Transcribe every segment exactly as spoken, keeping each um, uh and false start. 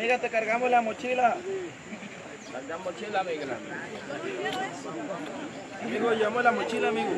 Amiga, te cargamos la mochila. Cargamos mochila, amiga. Amigo, llevamos la mochila, amigo.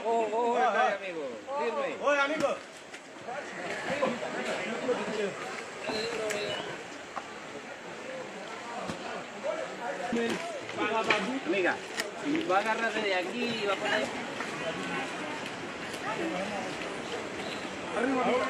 Oh, oh, oh, amigo. Firme. Oye, amigo. Amiga, si va a agarrar de aquí, va a poner. Arriba, amiga.